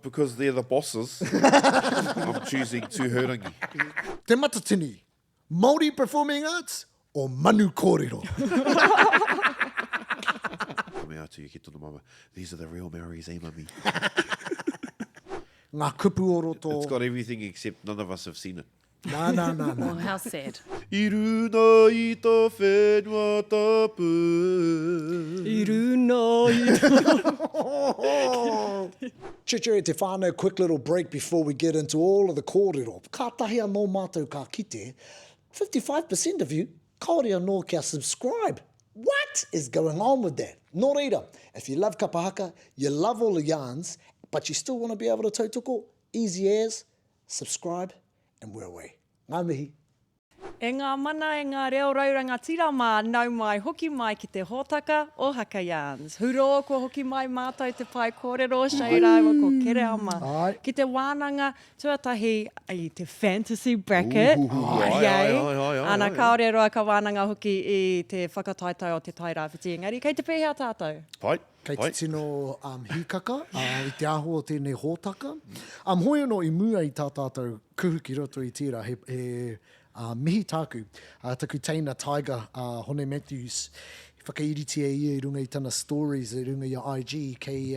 because they're the bosses, I'm choosing Tūhourangi. Te Matatini, Māori Performing Arts or Manu Kōrero? Ka mea atu ia ki tona mama, These are the real Maoris, eh mummy? Ngā kupu o roto. It's got everything except none of us have seen it. Nā, nā, nā, nā. Well, how sad. I runa i ta whenua tapu. I runa i ta... Chit-chat te whānau, quick little break before we get into all of the kōrero. Kātahi anō mātou ka kite, 55% of you kāore anō kia subscribe. What is going on with that? Nō reira, if you love kapa haka, you love all the yarns, but you still want to be able to tautoko, easy as, subscribe and we're away. Ngā mihi. E ngā mana, e ngā reo raurangatira mā, nau mai, hoki mai ki te hōtaka o Haka Yarns. Hurō, kua hoki mai mātou te pae kōrero, Shay rāua ko Kereama, ki te wānanga tuatahi i te Fantasy Bracket. Yay! Ana, kāore roa ka wānanga hoki i te whakataetae o Te Tairāwhiti, engari kei te pēhea tātou? Pai. Kei te tino hīkaka i te āhua o tēnei hōtaka. Hoi anō i mua i tā tātou kuhu ki roto i tērā, he, he mihi tāku, taku teina Tiger, Hone Matthews, i whakairitia ia i runga i tana stories, i runga i a IG, kei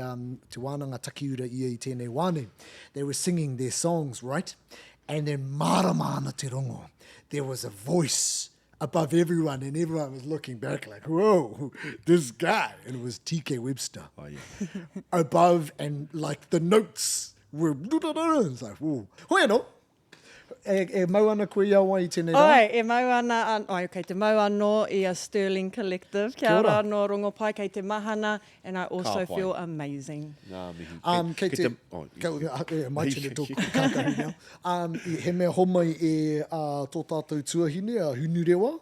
te wānanga takiura ia i tēnei wā nei. They were singing their songs, right? And then mārama ana te rongo. There was a voice above everyone and everyone was looking back like, whoa, this guy. And it was TK Webster. Oh, yeah. above and like the notes were, it's like, whoa. Hoi anō, e, e mau ana koe i a wai i tēnei rā? Oi, e mau ana, an, oi, kei te mau anō i a Sterling Collective. Kia ora anō, Rongopai, kei te mahana, and I also feel amazing. Ngā mihi. Um, kei te, oh, kei, e, mai tene tōku kākahu now. Um, he mea homai e uh, tō tātou tuahine, a Hunurewa,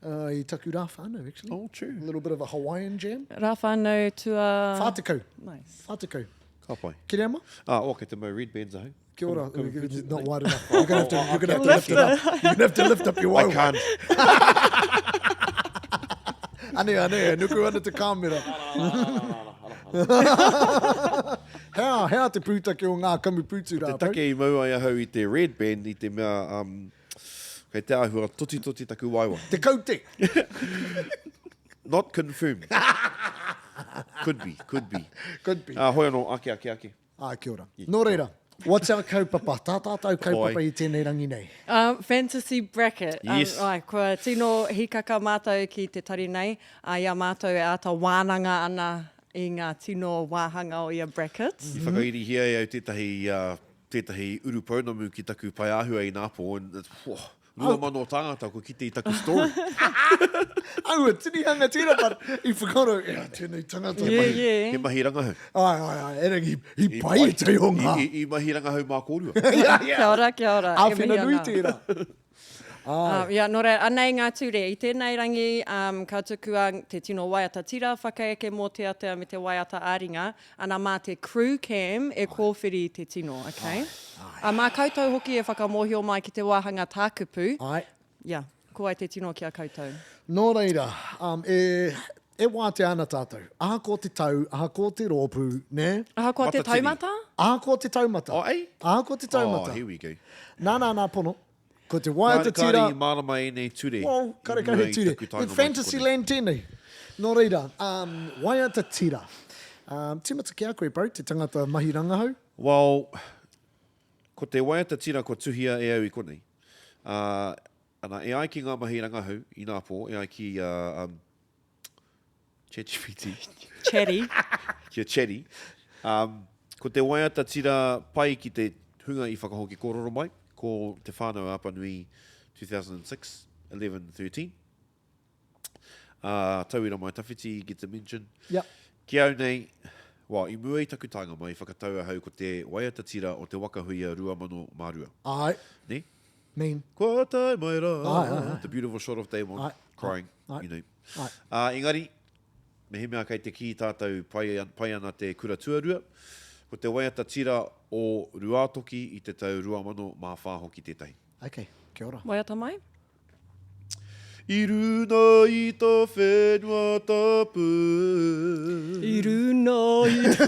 uh, i taku rā whānau, actually. Oh, true. A little bit of a Hawaiian jam. Rā whānau tua... 40. Nice. 40. Ka pai. Kereama? Ah, oh, kei te mau red bands ahau. Kia ora. Not wide enough. You're gonna have to, you're gonna have to lift it up. You're gonna have to lift up your I can't. Ane, ane, e nuku ana te kāmera. Hea, hea te pūtake o ngā kamupūtu rā, Te take i mau ai ahau i te red band i te mea, um, kei te āhua totitoti taku waewae. Te kaute! Not confirmed. Could be, could be. Could be. Uh, hoi anō, ake, ake, ake. Ā, kia ora. Nō reira, what's our kaupapa? Tā tātou kaupapa i tēnei rangi nei? Um, fantasy bracket. Um, yes. Ai, kua tino hīkaka mātou ki te tari nei, a i a mātou e āta wānanga ana i ngā tino wāhanga o ia bracket. I whakairihia e au tētahi, uh, tētahi urupounamu ki taku paeāhua inapō, and, whoa, 2000 tāngata kua kite i taku story. Aua, tinihanga tērā, but i whakaaro, ea, tēnei tangata. He mahi, yeah, yeah. He mahi rangahau. Ai, ai, ai, erangi, i pai e te o ngā. I, i, i mahi rangahau mā kōrua. yeah, yeah. Kia ora, kia ora. Āwhina nui tērā. Ai. Uh, ia, nō reira, anei ngā ture. I tēnei rangi, um, ka tukua te tino waiata tira, whakaeke mōteatea me te waiata ā-ringa, Ana mā te crew cam e kōwhiri te tino, okay? Ā, mā koutou hoki e whakamōhio mai ki te wāhanga tākupu. Āe. Yeah, ko wai te tino ki a koutou. Nō reira, um, e, e wātea ana tātou. Ahakoa te tau, ahakoa te rōpū, nē? Ahakoa te Matatini. taumata? Ahakoa te taumata. Oh, eh? Ahakoa te taumata. Oh, here we go. Nā, nā, nā, pono. Ko te waiata Kāre, kāre tira. i mārama ēnei ture. Well, karekau he ture. He fantasy land tēnei. Nō reira, um, waiata tira. Um, tīmata ki a koe, bro, te tangata mahi rangahau. Well, ko te waiata tira kua tuhia e au i konei. Uh, ana, e ai ki ngā mahi rangahau, inapō, e ai ki uh, um, ChatGPT. Chatty. Ki a Chatty. Um, ko te waiata tira pai ki te hunga i whakahoki kōrero mai, ko Te Whānau a Apanui 2006, 11, 13. Uh, tauira mai tawhiti gets a mention. Yep. Ki au nei, well, i mua i taku taenga mai, whakatau ahau ko te waiata tira o Te Waka Huia 2002. Ai. Ne? Mean. Kua tae mai rā. Ai, ai, ai. The beautiful shot of Damon Ai. crying, Ai. you know. Ai. Ā, engari, mehemea kei te kī tātou pai, pai ana te kura tuarua, ko te waiata tira o Ruātoki i te tau 2004 hoki tētahi. Ok, kia ora. Waiata mai? I runa i ta whenua tapu. I runa i ta...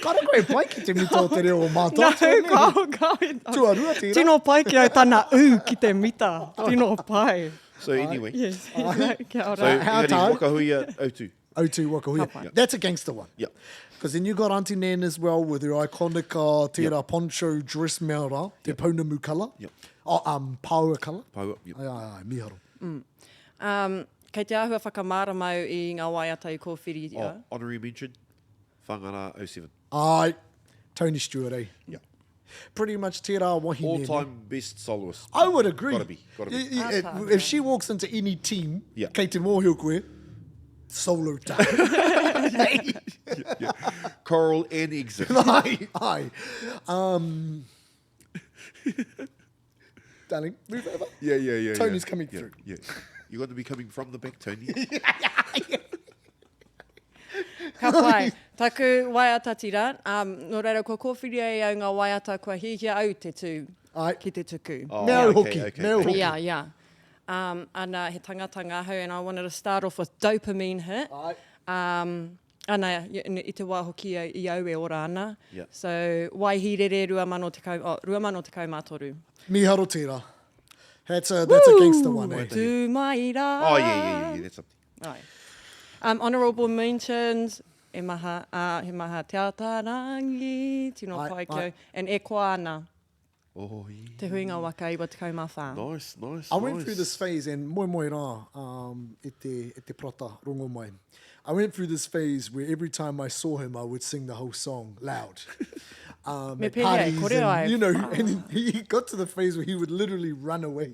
Kāre koe e pai ki te mita o te reo o Mātaatua, nē? No, kao, kao. Tuarua tērā. Tino pai ki au tana ū ki te mita. Tino pai. So anyway. Yes. Kia ora. So, engari, Wakahuia, Autu. Autu Wakahuia. Ka pai. That's a gangster one. Yeah. Because then you got Auntie Nan as well with her iconic uh, tērā yep. poncho dress mea rā, te yep. pounamu colour. Yep. Oh, um, pāua colour. Pāua, yep. Ai, ai, ai, miharo. Mm. Um, kei te āhua whakamārama au i ngā waiata i kōwhiri. Oh, honorary mention, Whangara 07. Ai, Tony Stewart, eh? Yeah. Pretty much tērā wahine. All time best soloist. I would agree. Gotta be. Gotta be. If, if she walks into any team, yeah. kei te mōhio koe, solo tā. yeah, yeah. Choral and exit. Aye, aye. Um, darling, move over. Yeah, yeah, yeah. Tony's yeah. coming yeah, through. Yeah. You got to be coming from the back, Tony. Ka pai. Taku waiata tira, um, nō reira kua kōwhiria e au ngā waiata kua hiahia au te tū Ai. ki te tuku. Oh, Me au okay, hoki, okay, me au okay. hoki. Yeah, yeah. Um, ana, he tangata ngahau and I wanted to start off with dopamine hit. Ai. Um, ana, i, i te wā hoki i au e ora ana. Yeah. So, Waihīrere 2010, oh, 2013. Miharo tērā. That's a, that's a gangster one, eh? Tū mai rā. Oh, yeah, yeah, yeah, yeah, that's something. Ai. Um, honourable mentions, e maha, uh, he maha Te Ataarangi, tino Ai, pai ki ai. au, and E Koa Ana, Oh, yeah. Te Huinga Waka 94. Nice, nice, I went nice. through this phase and moe moe rā um, e, te, e te prata rongo mai. I went through this phase where every time I saw him, I would sing the whole song loud. Um, Me at pēhea, parties kore and, ai. you know, and he got to the phase where he would literally run away.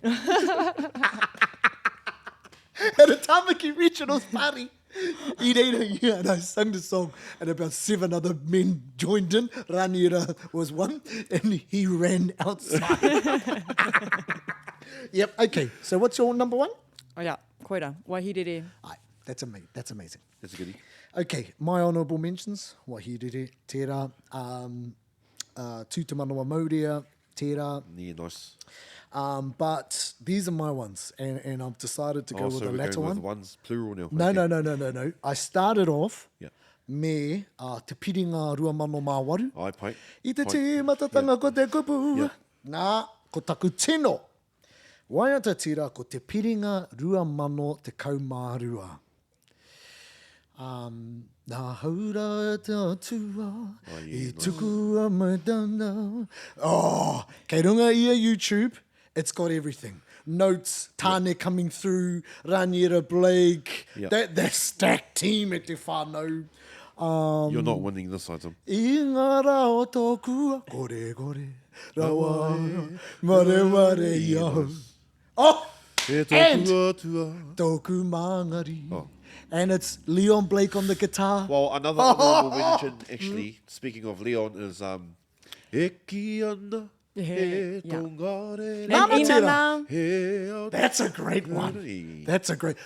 At a Tamaki Regionals party. I reira ia, and I sung the song, and about seven other men joined in. Ranira was one, and he ran outside. yep, okay. So what's your number one? Oh, yeah, koira, Waihirere. Aye, that's, ama that's amazing. That's a goodie. Okay, my honourable mentions, Waihirere, tērā, um, uh, Tū Te Manawa Maurea, tērā. Yeah, nice. Um, but these are my ones, and, and I've decided to go Oh, with so the we're latter going one. with ones plural now. No, okay. no, no, no, no, no. I started off Yeah. me uh, Te Piringa 2008. Ai, pai. I te Pai. tīmatatanga ko te kupu. Yeah. Nā, ko taku tino. Waiata tira ko Te Piringa 2012. Um, nā haura te atua Oh, yeah, i nice. tukua mai tana. Oh, kei runga i a YouTube, it's got everything. Notes, Tāne coming through, Raniera Blake, Yeah. that, that stacked team at te whānau. Um, You're not winning this item. I ngā rā o tōku kore kore, rawa, mare mare i ahau. Oh! E And- tōku atua. Tōku māngari. Oh. And it's Leon Blake on the guitar. Well, another honourable mention, actually, speaking of Leon, is um, E ki ana, he Yeah. tongare, And Nana tērā. Inana. he ao That's a great one. Rei. That's a great.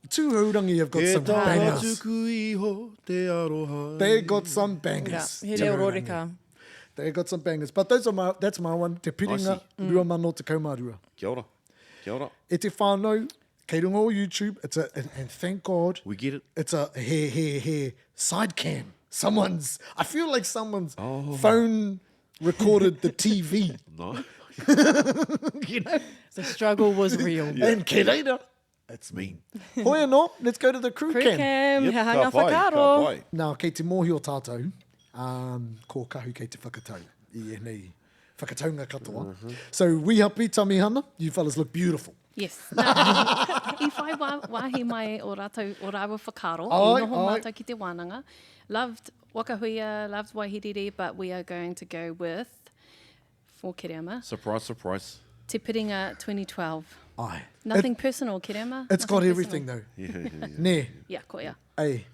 Tūhourangi have got He some taha bangers. tuku iho te aroha. They got some Yeah, bangers. he reo roreka. They got some bangers. But those are my, that's my one. Te Piringa Nicey. 2012. Kia ora. Kia ora. E te whānau, kei runga o YouTube, it's a, and, and thank God, We get it. it's a he, he, he side cam. Someone's, I feel like someone's Oh. phone recorded the TV. No. you know? The struggle was real. And Kereira, it's me. Hoi anō, let's go to the crew, Crew cam. cam, Yep, he ka hanga pai, ka whakaaro. pai. Nā, kei te mōhio tātou, um, ko Kahu kei te whakatau i ēnei whakataunga katoa. Mm -hmm. So, Wihapi, Tamihana, you fellas look beautiful. Yes. Nā, i whai wā, wāhi mai o rātou, o rāua whakaaro, Ai, i noho ai. mātou ki te wānanga. Loved Wakahuia, loved Waihirere, but we are going to go with, for Kereama, Surprise, surprise. Te Piringa 2012. Ai. Nothing personal, Kereama. It's got Nothing everything, personal. though. Yeah, yeah, yeah. Nē, Yeah, ko ia. ei,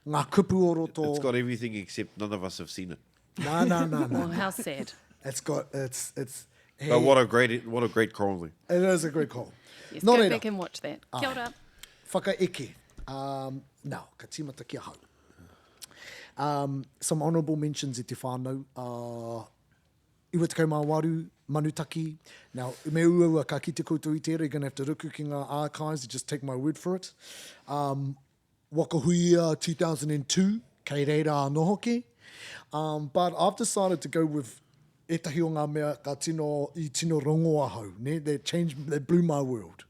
ngā kupu o roto. It's got everything except none of us have seen it. Nā, nā, nā, Well, nā. how sad. It's got, it's, it's, he, But what a great, what a great call. it is a great call. Yes, Nō go reira, back and watch that. Kia ora. whakaeke. Um, nā, ka tīmata ki ahau. Um, some honourable mentions i te whānau. Uh, 98, Manutaki. Now, me uaua ka kite koutou i tērā, you're gonna have to ruku ki ngā archives, just take my word for it. Um, Wakahuia 2002, kei reira anō hoki. Um, but I've decided to go with ētahi o ngā mea ka tino, i tino rongo ahau, ne? That changed, that blew my world.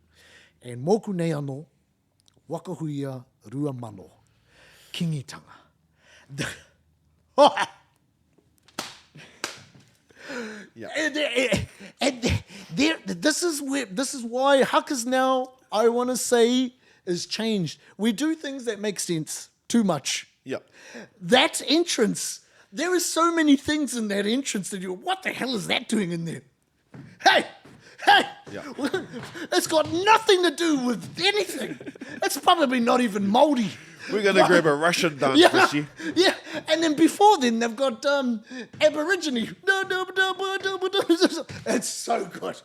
And mōku nei anō, Wakahuia 2000, Kingitanga. The, Yeah. And, and, and there, this is where this is why Hakas now I want to say is changed. We do things that make sense too much. Yeah. That entrance, there is so many things in that entrance that you what the hell is that doing in there? Hey, hey, yeah. it's got nothing to do with anything. It's probably not even mouldy. We're going to grab a Russian dance yeah, this year. Yeah, and then before then they've got um, Aborigine. It's so good.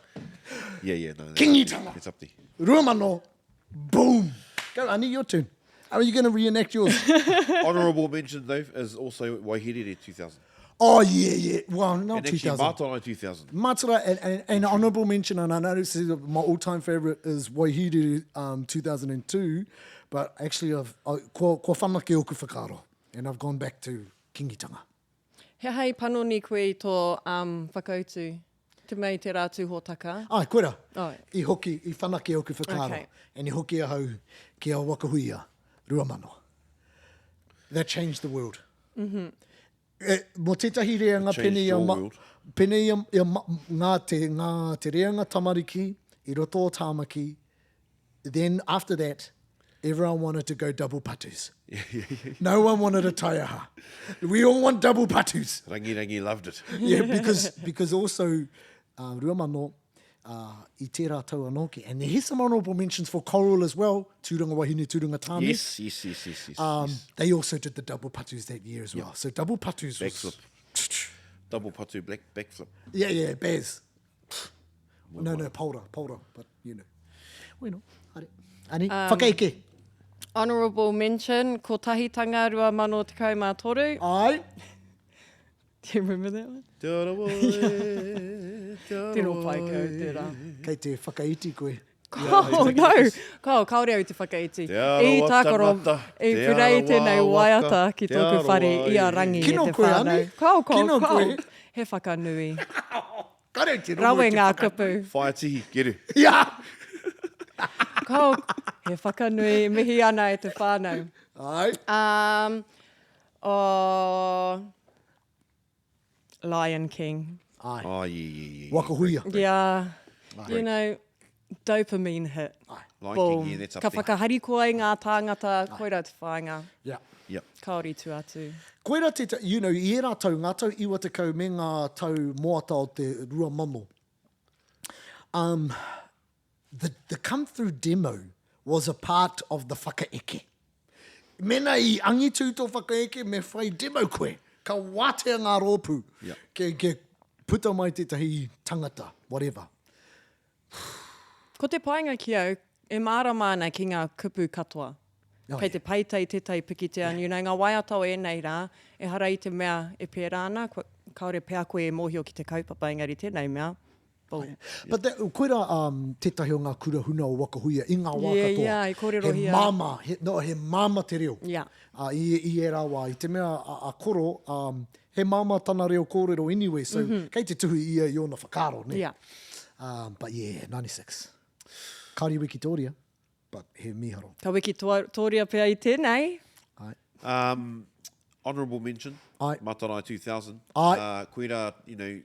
Yeah, yeah, no. Kingitanga. It's up there. Ruamano. Boom. Go, Ani, your turn. How are you going to reenact yours? Honourable mention, though, is also Waihirere 2000. Oh, yeah, yeah. Well, not and actually 2000. Mātarai 2000. Matara, and, and, and honourable mention, and I know this is my all-time favourite is Waihirere um, 2002, but actually I've, I, kua, kua whanake oku whakaaro, and I've gone back to Kingitanga. He aha i panoni koe i tō um, whakautu? Te mea i te rā tūhōtaka? Ai, koira. Ai. I hoki, i whanake oku whakaaro. Okay. And i hoki ahau ki a Wakahuia, 2000. That changed the world. Mm -hmm. E, mo tētahi reanga It changed pene ia, your ma, world. pene ia, ia ma, ngā, te, ngā, te reanga tamariki i roto o Tāmaki, then after that, everyone wanted to go double patus. No one wanted a taiaha. We all want double patus. Rangi Rangi loved it. Yeah, because, because also, uh, 2000, uh, i tērā tau anō ki. And here's some honourable mentions for Coral as well, Tūranga Wahine, Tūranga Tāne. Yes, yes, yes, yes, yes. Um, yes. They also did the double patus that year as well. So double patus was... Backflip. Double patu black backflip. Yeah, yeah, Baz. No, no, Paora, Paora, but you know. Bueno, haere. Ani, um, whakaeke. Honourable mention, Kotahitanga 2013. Ai. Do you remember that one? Te arawa e, te Tino arawa pai kau e. tērā. Kei te whakaiti koe. Oh, no. Kao, kaore au te whakaiti. Te arawa I tākaro, tangata, i te purei arawa tēnei waka, waiata ki te tōku arawa whare i a e. Rangi e Kino te koe, whānau. Ani. Kao, kao, Kino kao. koe. He whakanui. Kare te rongo Rawe te ngā whaka- kupu. Whaea tihi, geru. Yeah. Kao, he whakanui, mihi ana e te whānau. Ai. Um, oh, Lion King. Ai. Oh, yeah, yeah, yeah. Wakahuia. Yeah. You know, dopamine hit. Lion Boom. King, yeah, that's up Ka there. whakaharikoa i ngā tāngata, koira te whāinga. Yeah. Yep. Kāore i tua atu. Koira te, you know, i ērā tau, ngā tau 90 me ngā tau moata o te 2000, um, the, the come through demo was a part of the whakaeke. Mena i angitu tō whakaeke, me whai demo koe. Ka wātea ngā rōpū. Yeah. Ke, ke puta mai tētahi tangata, whatever. Ko te painga ki au, e mārama ana ki ngā kupu katoa. Oh, Kei te peita i tētahi pikitia, and you know, ngā waiata o ēnei rā, ehara i te mea e pērā ana, kua, kāore pea koe e mōhio ki te kaupapa, engari tēnei mea, boom. But that, koirā um, tētahi o ngā kura huna o Wakahuia i ngā wā Yeah, katoa. yeah, i kōrerohia. He māmā, he, no, he māmā te reo. Yeah. Uh, i, i ērā wā, i te mea a, a Koro, um, he māmā tana reo kōrero anyway, so mm -hmm. kei te tuhi ia i ōna whakaaro, ne? Yeah. Um, but yeah, 96. Kāore i Wikitoria, but he mīharo. Ka wikitoria pea i tēnei. Ai. Um, honourable mention, Ai. Matarai 2000. Ai. Uh, koirā, you know,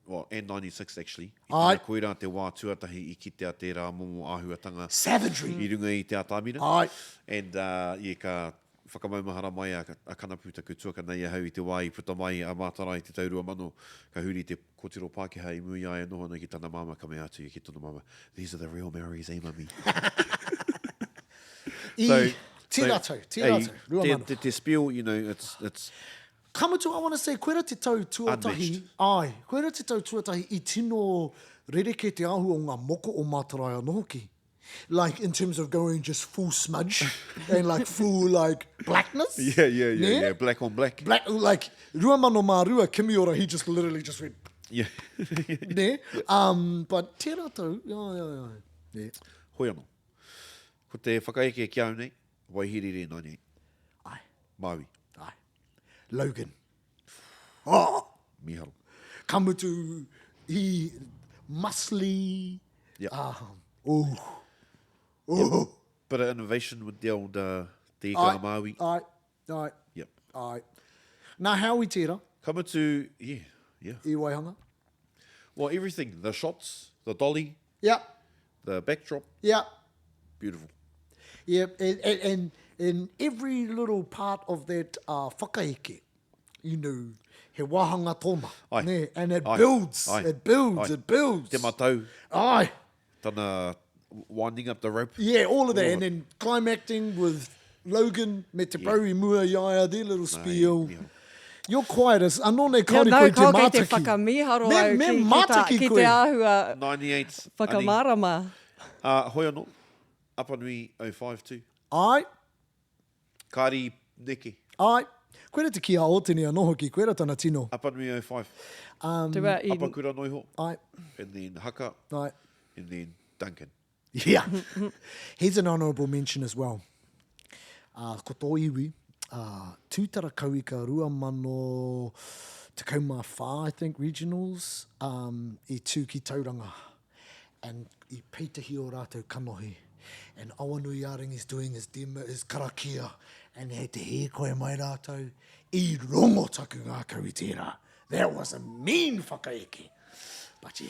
well, and 96 actually. I Ai. te mea koirā te wā tuatahi i kitea tērā momo āhuatanga Savagery. i runga i te atamira. Ai. And, uh, yeah, ka whakamaumahara mai a, a Kanapu taku tuakana i ahau i te wā i puta mai a Mātarai i te tau 2000, ka huri te kōtiro Pākehā i mua i a ia noho ana ki tana māmā, ka mea atu ia ki tona māmā, These are the real Maoris, eh, mummy? I, So, tērā so, tau, tērā hey, tau, 2000. Te, te, te spiel, you know, it's, it's, Ka mutu, I wanna say, koira te tau tuatahi, Unmatched. āe, koira te tau tuatahi i tino rerekē te āhua o ngā moko o Mātarae anō hoki. Like, in terms of going just full smudge and like full like blackness. Yeah, yeah, yeah, Nē? yeah, black on black. Black, like, 2002, Kimiora, he just literally just went. Yeah. Nē? Um, but tērā tau, ai, ai, ai. Yeah. Hoi anō. Ko te whakaeke ki au nei, Waihirere 98. Ai. Māui. Ai. Logan. Oh! Miharo. Ka mutu, he muscly. Yeah. Uh, oh. Oh. Yep. Bit of innovation with the old uh, Te Ika a Māui. Ai, ai, yep. ai. Nā Howie tērā. Ka mutu, yeah, yeah. I waihanga. Well, everything, the shots, the dolly. Yeah. The backdrop. Yeah. Beautiful. Yeah, and, and, and, and every little part of that uh, whakaeke, you know, he wāhanga tōna. Ai. Ne? And it Ai. builds, Ai. it builds, Ai. it builds. Te matau. Ai. Tana winding up the rope. Yeah, all of that. All of and it. then climacting with Logan me te yeah. i mua i a ia, their little spiel. Yeah. You're quiet as, anō nei Yeah, kaori no, koe te kao kei te mātaki. whakamīharo Me, au me ki, ki, ta, mātaki ki koe. te āhua 98. whakamārama. Uh, hoi anō, Apanui 052. Ai. Kāri neke. Ai. Koera te ki a Ōtene anō hoki, koera tana tino. Apanui 05. Um, Do a, i, Apakura noiho. Ai. And then Haka. Ai. And then Duncan. Yeah. He's an honourable mention as well. Uh, ko tō iwi, uh, Tūtara Kauika 2014, I think, regionals, um, i tū ki Tauranga. And i peitahi o rātou kanohi. And Awanuiārangi's doing his demo, his karakia, and hei te hīkoi mai rātou, i rongo taku ngākau i tērā. That was a mean whakaeke. But yeah.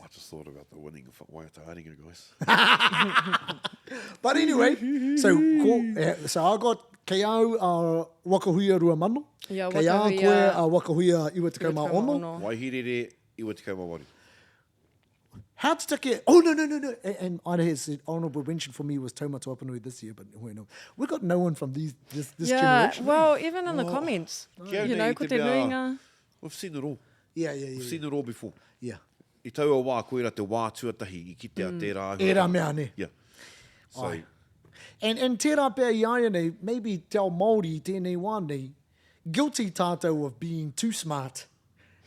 I just thought about the winning of Waiata Haringa, guys. But anyway, so, ko, eh, so I got kei au a Wakahuia 2000, Yeah, kei a Wakahuia- koe a Wakahuia 96. Waihirere 98. How to take it? Oh, no, no, no, no. And, and Ida has said honourable mention for me was Taumata Apanui this year, but you know, we got no one from these this, this yeah, generation. well, even in the comments, Kia you nei know, ko te te mea- nuinga. We've seen it all. Yeah, yeah, yeah. We've Yeah. seen it all before. yeah. I taua wā, koira te wā tuatahi i kitea mm. tērā āhua. Ērā mea, ne? Yeah. So, Ai. And, and tērā pea i a ia nei, maybe te ao Māori i tēnei wā nei, guilty tātou of being too smart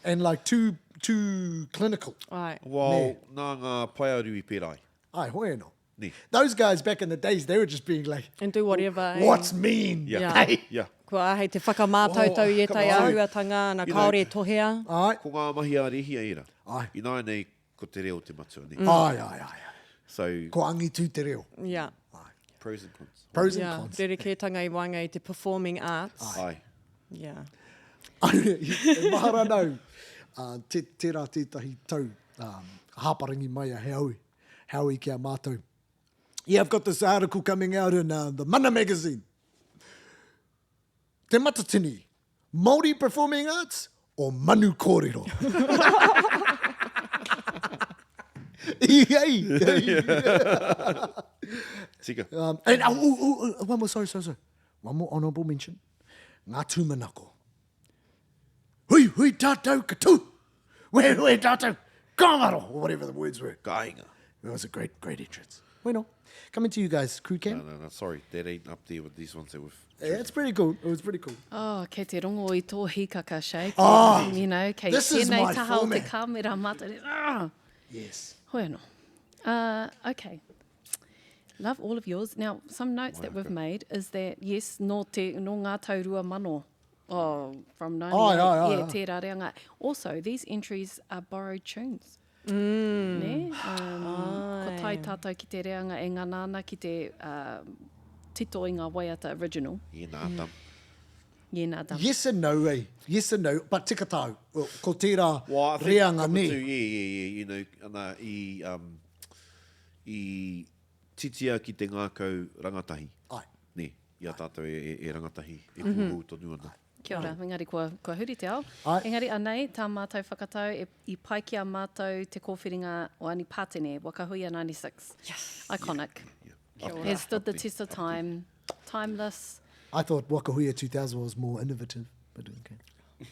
and like too, too clinical. Ai. well, nā ngā paearu i pērā ai. Ai, hoi anō. Nē. Those guys back in the days, they were just being like, And do whatever. eh? what's mean? Yeah. Yeah. Hey. Yeah. Kua āhei te whakamātautau i ētahi Come on. āhuatanga, ana You know- kāore e tohea. Ai, Ko ngā mahi a Rehia ērā. Ai. Ināianei, ko te reo te matua, nē. ai, ai, ai. ai. So, Ko angitu te reo. Yeah. pros and cons. Pros and Yeah. cons. Rerekētanga i waenga i te performing arts. Ai. Yeah. E mahara nau, uh, te, tērā tētahi tau, um, hāparangi mai a Howie, Howie ki a mātou. Yeah, I've got this article coming out in uh, the Mana magazine. Te Matatini, Māori Performing Arts or Manu Kōrero? Ei, ei. Tika. Um, and, oh, oh, oh, one more, sorry, sorry, sorry. One more honourable mention. Ngā tūmanako. Hui, hui tātou ka tū. Hui, hui tātou ka ngaro, or whatever the words were. Ka hinga. It was a great, great entrance. Bueno, coming to you guys, crew cam. No, no, no, sorry. That ain't up there with these ones that we've... Yeah, it's pretty cool. It was pretty cool. Oh, kei te rongo i tō hīkaka, Shay. Oh, you know, kei this is tēnei my taha o te format. kāmera mātou. Ah! Yes. Hoi anō. Uh, okay. Love all of yours. Now, some notes that we've made is that, yes, nō, te, nō ngā tau 2000, oh, from 98, Ai, ai, ai, yeah, ai. tērā reanga. Also, these entries are borrowed tunes. Mm. Nē? Um, ko tae tātou ki te reanga e ngana ana ki te uh, tito i ngā waiata original. Ie nā tam. Ie nā tam. Yes and no, eh? Yes and no, but tika tāu. Well, ko tērā Well, I think reanga, ka nē? mutu, yeah, yeah, yeah, you know, ana, i, um, i titia ki te ngākau rangatahi. Ai. Nē, i a tātou e, e, e rangatahi, e pūhou tonu ana. Kia ora, engari kua, kua huri te ao. Ai. Engari anei, tā mātou whakatau, e, i pai ki a mātou te kōwhiringa o Ani Pātene, Wakahuia 96. Yes. Iconic. Yeah. Up there, Has stood up the there, test of up there. time. Timeless. I thought Wakahuia 2000 was more innovative, but okay.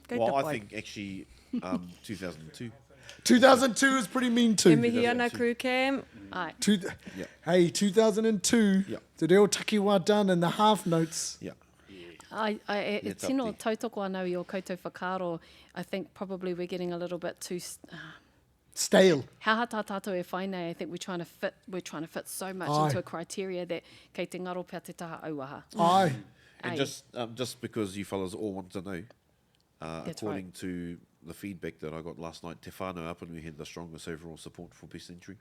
Kei Well, te I pai. think actually um, 2002. 2002 is pretty mean too. E mihi ana crew cam. Ai. Two, Yeah. Hey, 2002, Yeah. Te Reo Takiwā done and the half notes. Yeah. I, I, e, e tino tautoko ana i o koutou whakaaro. I think probably we're getting a little bit too... Uh, Stale. He aha tā tātou e whai nei, I think we're trying to fit, we're trying to fit so much Aye. into a criteria that kei te ngaro pea te taha auaha. Aye. And just, um, just because you fellas all want to know, uh, according right. to the feedback that I got last night, Te Whānau Apanui had the strongest overall support for Best Entry.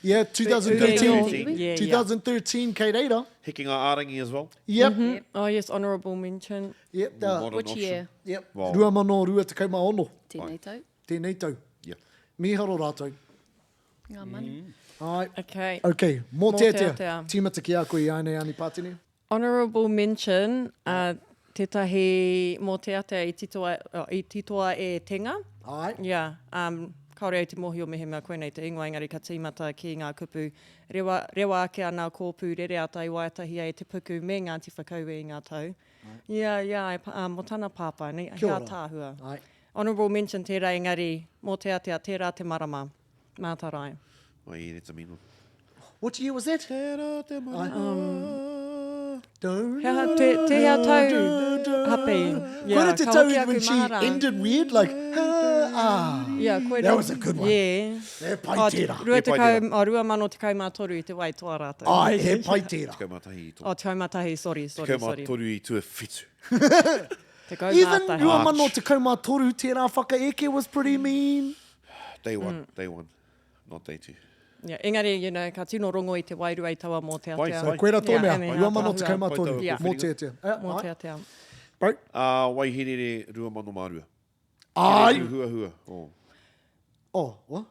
Yeah, 2013. Yeah, 2013, kei reira. Hikinga Ārangi as well. Yep. Mm -hmm. Oh, yes, honourable mention. Yep. Which year? Yep. Well, 2026. Tēnei tau. Tēnei tau. Yeah. Mīharo rātou. Ngā manu. Mm. Ai. Okay. Okay, mōteatea. Tīmata ki a koe i ānei Ani Pātene. Honourable mention, uh, tētahi mōteatea i titoa, oh, i titoa e Tenga. Ai. Yeah, um, kāore au te mōhio mehemea koinei te ingoa, engari ka tīmata ki ngā kupu rewa, rewa ake ana kōpū rereata i waetahia e Te Puku me Ngāti Whakaue i ngā tau. Yeah, yeah, e, um, mō tana pāpā, nei, he ātaahua. Ai. Honourable mention tērā engari, mōteatea, tērā te marama. Mātarai. Oh yeah, that's a mean one. What year was that? Tērā te marama. Um, he aha, te, te hea tau, Hapi. Yeah, Koira te tau when she ended weird, like, ah. Yeah, koira. That was a good one. Yeah. He pai oh, tērā. Rua tekau, oh, 2013 i te wai toa rātou. Ai, he pai tērā. 11 i toa. Oh, 11, sorry, sorry, sorry. 13 i tuawhitu. Even 2013, tērā whakaeke was pretty mean. Day one, mm. day one, not day two. Yeah, engari, you know, ka tino rongo i te wairua i taua mōteatea. Pai, pai. Koira tō mea, 2013, yeah. mōteatea. Mōteatea. Bro. Uh, Waihirere 2002. Ai! Hua hua. Oh. Oh, what?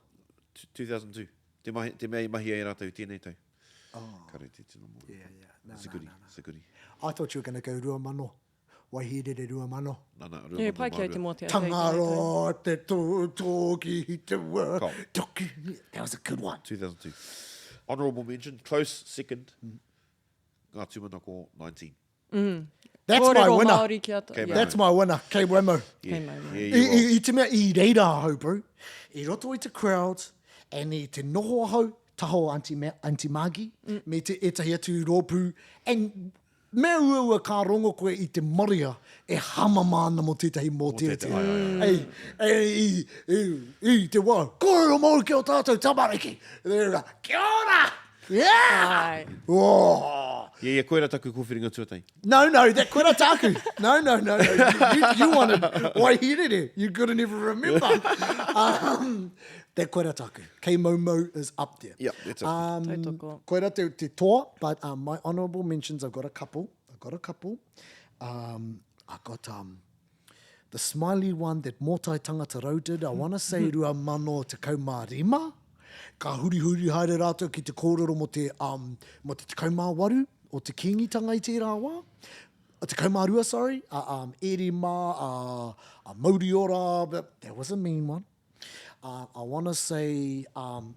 2002. Te, mahi, te mea i mahi ai rātou tēnei tau. Oh. Kare te tino mō. Yeah, yeah. No, it's a no, goodie. no, no. It's a goodie. I thought you were going to go 2000. Waihirere 2000. Na, na, Yeah, pai ki au te mōteatea. Tangaroa te tōki i te wā. Cool. Toki. That was a good one. 2002. Honourable mention, close second, Ngā Tūmanako 19. That's my Kōrero winner. Māori ki a ta- Kei yeah. That's my winner, Kei Wemo. Yeah, Kei Momo. yeah, I, you will. i, i te mea i reira ahau, bro. I roto i te crowd, and i te noho ahau, taha o Aunty, Ma Aunty Margie, me te ētahi atu rōpū, and Me uaua ka rongo koe i te marea e hamama ana mō tētahi mōteatea. Ei, ei, i, i, i te wā, kōrero Māori ki ō tātou tamariki! Kia ora! Yeah! Ai. Oh. Yeah, yeah, koira taku kōwhiringa tuatahi. No, no, that koira tāku. No, no, no, no. You, you wanted Waihirere. You couldn't even remember. Um, that koira tāku. Kei Moumou is up there. Yeah, that's up um, Tautoko. Koira te, te toa, but um, my honourable mentions, I've got a couple. I've got a couple. Um, I got um, the smiley one that Mōtai Tangata Rau did, I want to say rua mano te kaumā rima. Ka hurihuri haere rātou ki te kōrero mō te, um, mō te 18 o te Kīngitanga i tērā wā. 12, sorry. Uh, um, Erima, uh, uh, Mauriora, but that was a mean one. Uh, I want to say um,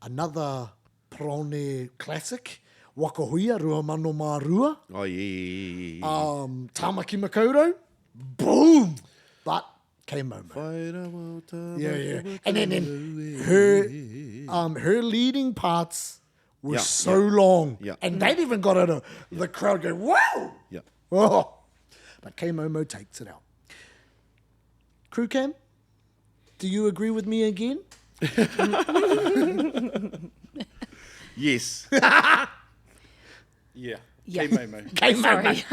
another Parone classic, Waka Huia, 2002. Oh, yeah, yeah, yeah, yeah. Um, Tāmaki Makaurau, boom! But came Momo. Yeah, yeah. And then, then her, um, her leading parts were so long. Yeah. And they'd even got out of the crowd going, whoa! Yeah. Oh. But K Momo takes it out. Crew cam, do you agree with me again? Yes. Yeah. Yeah. Kei Momo. K Momo. Sorry.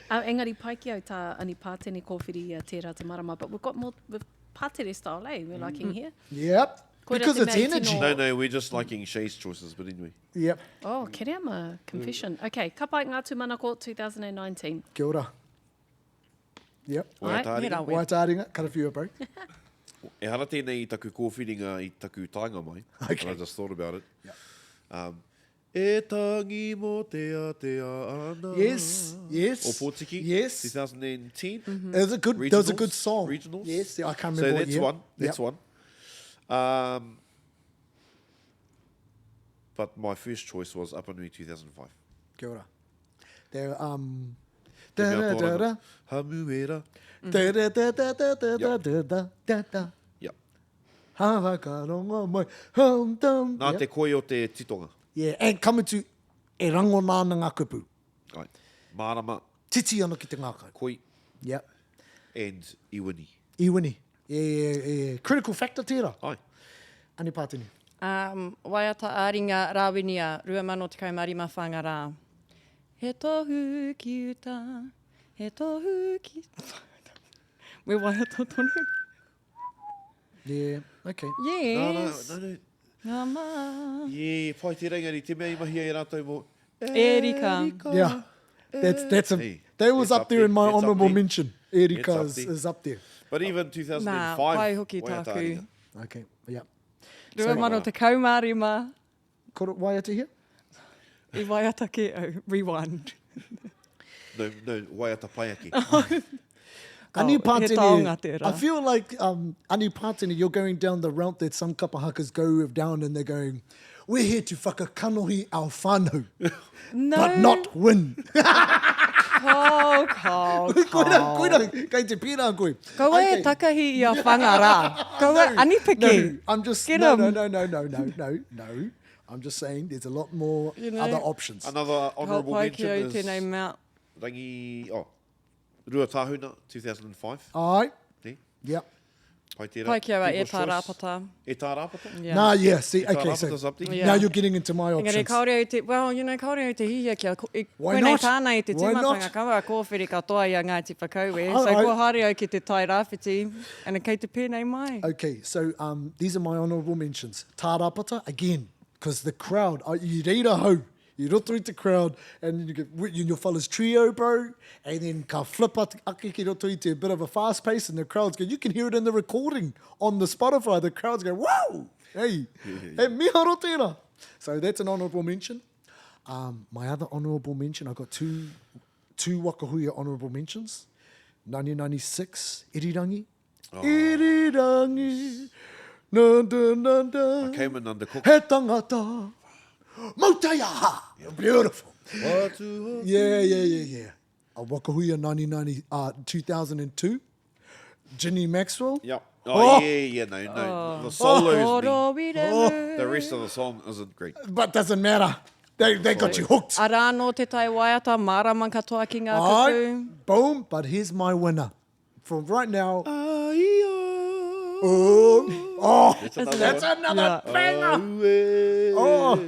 uh, engari pai ki au tā Ani Pātene kōwhiri i a Tērā Te Marama, but we've got more with pātere style, eh? We're liking here. Yep. Koira Because te it's mea i energy. tino- No, no, we're just liking Shay's choices, but anyway. Yep. Oh, Kereama, confession. Okay, ka pai ngā tūmanako 2019. Kia ora. Yep. Alright. Waiata He ringa. rawe. Waiata ringa, karawhiua, bro. Ehara tēnei i taku kōwhiringa i taku taenga mai. Okay. But I just thought about it. Um, e tangi mō te atea ana. Yes, yes. Ōpōtiki. Yes. 2010. It was a good, that was a good Regionals? song. Regionals? Yes, I can't So remember what that's year. one. That's Yep. one. Um, but my first choice was Apanui 2005. Kia ora. There, um, Te da mea da da tōranga. da Hamuera. da da da da da da Yep. da da da da. Yep. Ha whakarongo mai. Hum, dum. Nā Yep. te koi o te titonga. Yeah, and ka mutu, e rangona ana ngā kupu. Ai. Mārama. Titi ana ki te ngākau. Koi. Yep. And i wini. I wini. Yeah, yeah, yeah. Critical factor tērā. Ai. Ani Pātini. Um, waiata ā-ringa Rāwinia, 2015 Whangarā. He tohu ki uta, he tohu ki... Me waiata tonu. Yeah, okay. Yes. No, no, no, no. Ngā mā. Yeah, pai tērā engari, te mea i mahia e rātou mō Erika. Yeah. That's, that's a, Hey, that was it's up up there there. in my It's up honourable there. mention. Erika It's up is, there. is up there. But even 2005. Nā, pai hoki waiata tāku. ā-ringa. Okay, yeah. 2015. Koro, waiata here? I waiata ke au, rewind. No, no, waiata pai ake. Ani He Pātene, taonga tērā. I feel like um, Ani Pātene, you're going down the route that some kapahakas go down and they're going, we're here to whakakanohi our whānau, No. but not win. Kau, kau, Koira, kau. koira, kei te pērā koe. Kaua e Okay. takahi i a Whangarā. Kaua ani piki. No, I'm just, Get no, 'em. no, no, no, no, no, no, no. I'm just saying there's a lot more You know. other options. Another Ka honourable pai ki mention au is tēnei mea. Rangi, oh, Ruatāhuna, 2005. All right. Ne? Yep. Pai tērā. Pai ki au a People's E Tā Choice. Rāpata. E Tā Rāpata? Yeah. Nah, yeah, see, E Tā okay, so Rāpata's up there. Yeah. now you're getting into my Engari options. kāore au te, well, you know, kāore au te hihia kia, ko, i, Why koinei not? tāna i te Why not? tīmatanga, kaua a kōwhiri katoa i a Ngāti Whakaue. I- So I- kua haere au ki te Tai Rāwhiti, and kei te pēnei mai. Okay, so um, these are my honourable mentions. Tā Rāpata, again, because the crowd, uh, i reira hau, i roto i te crowd, and you get you and your fellas trio, bro, and then ka flip ake ki roto i te bit of a fast pace, and the crowd's go, you can hear it in the recording on the Spotify, the crowd's go, whoa, hey, hey, miharo tērā. So that's an honourable mention. Um, my other honourable mention, I got two, two Wakahuia honourable mentions. 1996, Irirangi. Oh. Irirangi. Dun, dun, dun, dun. I came in undercooked. He tangata. Mautaiaha. Beautiful. Yeah, yeah, yeah, yeah. A Wakahuia 1990, uh, 2002. Ginny Maxwell. Yep. Oh, oh, yeah, yeah, no, no. The solo's me. Oh. The rest of the song isn't great. But doesn't matter. They, they got you hooked. Arā nō te tai waiata, mārama katoa ki ngā kupu. Boom, but here's my winner. From right now. Oh, oh, that's another, that's another yeah. banger. Oh.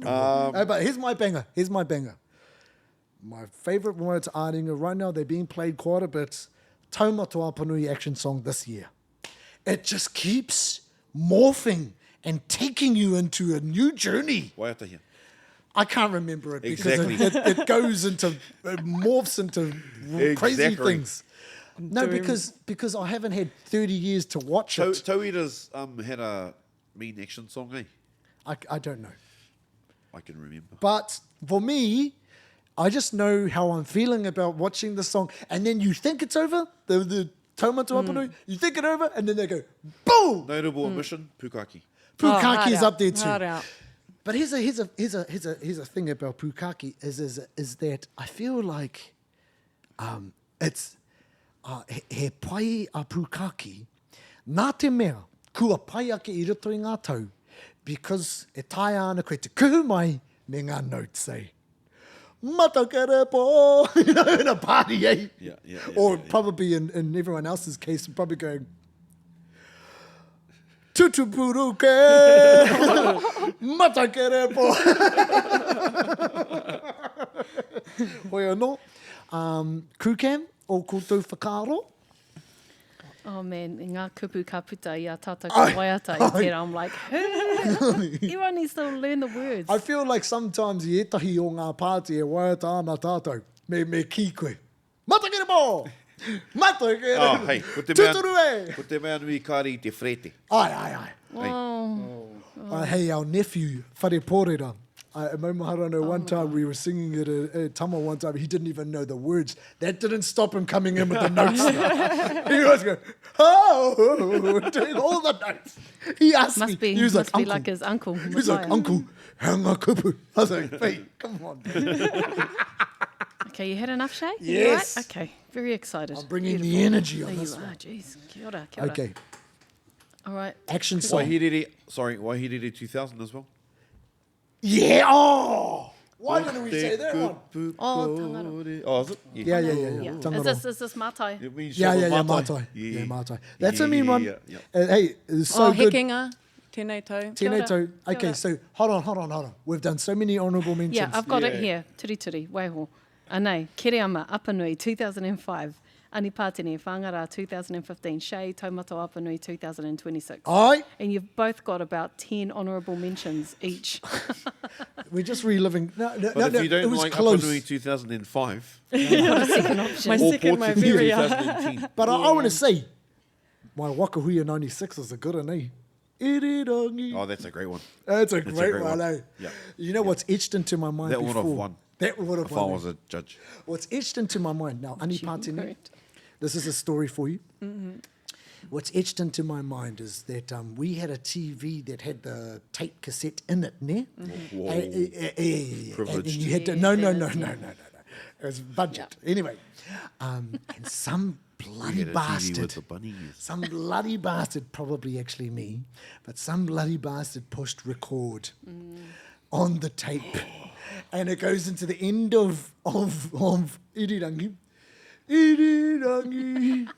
Um, hey, but here's my banger. Here's my banger. My favourite one to Āringa right now, they're being played quite a bit. Taumatoapanui action song this year. It just keeps morphing and taking you into a new journey. Waiata here. I can't remember it because exactly. it, it, it goes into, it morphs into crazy exactly. things. No, because because I haven't had 30 years to watch it. Tauira's um, had a mean action song, eh? I, I don't know. I can remember. But for me, I just know how I'm feeling about watching the song. And then you think it's over, the, the Taumatoapanui, mm. you think it over, and then they go, boom! Notable mm. omission, Pukaki. Pukaki oh, is up there too. Hard out. But here's a, here's a, here's a, here's a, here's a thing about Pukaki is, is, is that I feel like um, it's uh, he, he pai a Pukaki nā te mea kua pai ake i roto i ngā tau because e taea ana koe te kuhu mai me ngā notes, eh? Matakerepo, you know, in a party, eh? Yeah, yeah, yeah, Or yeah, yeah. probably in, in everyone else's case, probably going, Tutupuruke, Matakerepo. Hoi anō. Um, Crew cam, o koutou whakaaro? Oh man, ngā kupu ka puta i a tātou ka waiata i tērā. I'm like, who? Everyone needs to learn the words. I feel like sometimes i ētahi o ngā pāti e waiata ana tātou, me, me kī koe. Matakere pō! Matakere! Oh, hey, ko te mea, Tūturu e! Ko te mea nui kāre i te whrete. Ai, ai, ai. Hey. Oh. Uh, hey, our nephew, Whare Pōrera, I maumahara no, one time we were singing it at, at Tama one time, he didn't even know the words. That didn't stop him coming in with the notes. he was going, oh, doing all the notes. He asked Must me, be, he was must like, be uncle. like his uncle. He was like, Messiah. uncle, hanga kupu. I was like, mate, come on. dude. Okay, you had enough, Shay? You Yes. Right? Okay, very excited. I'm bringing the energy on There this you one. are, jeez. Kia ora, kia ora. Okay, All right. action song. Waihirere, sorry, Waihirere 2000 as well. Yeah, oh! Why didn't we say that one? Oh, Tangaroa. Oh, is it? Yeah, yeah, yeah, yeah. Yeah. Is Tangaroa. this, is this Mātai? It means Yeah, shovel yeah, yeah, mātai. Mātai. Yeah. Yeah, Mātai. That's a mean one. Yeah, yeah. Hey, it's so oh, good. Hekenga, tēnei tau. Tēnei Kia ora. tau. Kia Okay, ora. so hold on, hold on, hold on. We've done so many honourable mentions. Yeah, I've got it Yeah. here. Turi turi, waiho. Anei, Kereama, Apanui, 2005. Ani Pātene, Whangara, 2015. Shay, Taumata Apanui, 2026. Aye. And you've both got about 10 honourable mentions each. We're just reliving. No, no, But no, if no, you it don't was like close. Apanui 2005 Got a second option. My or second, my Portuguese very 2010. But I want to say, my Wakahuia 96 is a good one, eh? Irirangi. Oh, that's a great one. That's a That's great, one, eh? Yeah. You know what's etched into my mind That would before? have won. That would have If I won. was a judge. What's etched into my mind now, Ani Pātene, weren't. this is a story for you. What's etched into my mind is that we had a TV that had the tape cassette in it, ne? Whoa. And Privileged. you had to, no, no, no, no, no, no, no. It was budget. Anyway, and some bloody We had a TV bastard. with the bunnies. Some bloody bastard, probably actually me, but some bloody bastard pushed record on the tape. And it goes into the end of Irirangi. Irirangi.